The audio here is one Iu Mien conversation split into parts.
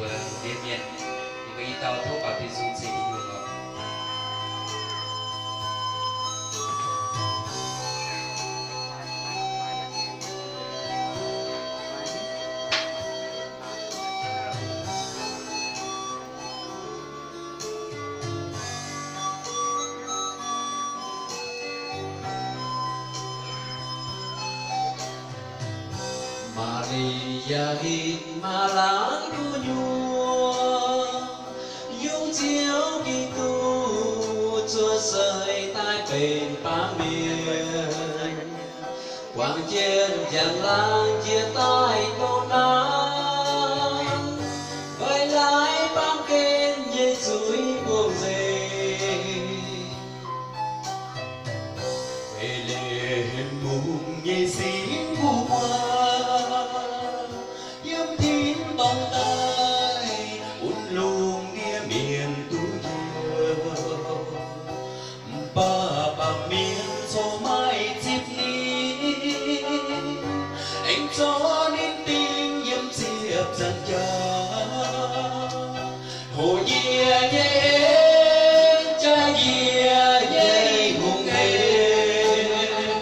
Mbuo ndiev mienh, yie mbuo i dauh tov baapc Bienh Sung ceix Tin-Hungh oc. Maa^li^yaa hitv maaih laangz duqv nyuoz, yungz Ziouv Giduc zuov seix daaih benx baamh mienh. Buangh jienv njang-laangc njiec daaih doqc naaiv, mbaih laaix baamh gen nyei zuiz buangh nzengc. Mbetc^le^hem Mungz nyei singx kuv buo, yiem tin-dorngh daaih bun lungh ndiev mienh duqv njoux. Mv baac baamh mienh corc maiv zipv ninh, aengx zorqv ninh dingh yiem ziepc nzaangc jaax. Hoqc yie nyei en jaax yie nyei hungh hec,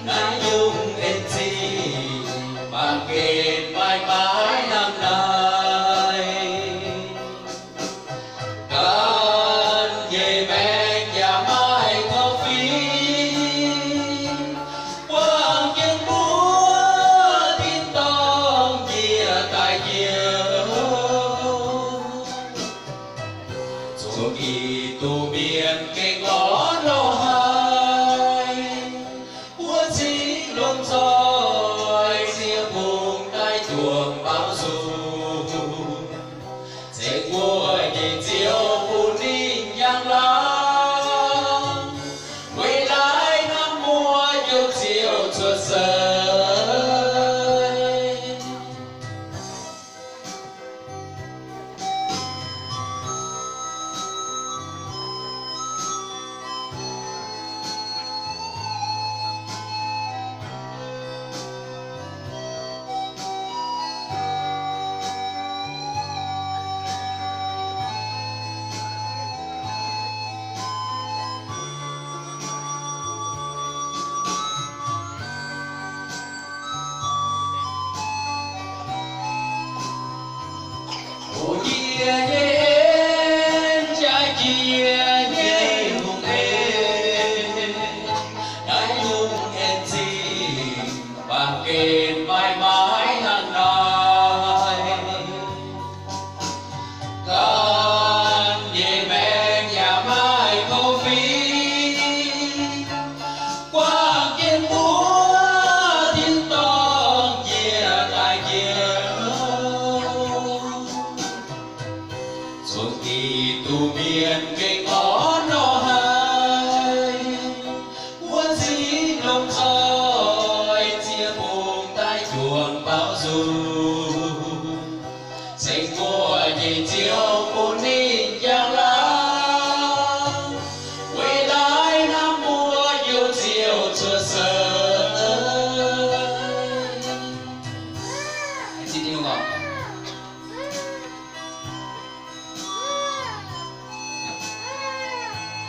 naaiv yungz en zingh baamh gen maiv maaih hnangv naaiv. Ganh nyei maengc yaac maaih korv-fiqv, buangh jienv mbuo tin-dorngh njiec daaih njoux. Zuqc Giduc mienh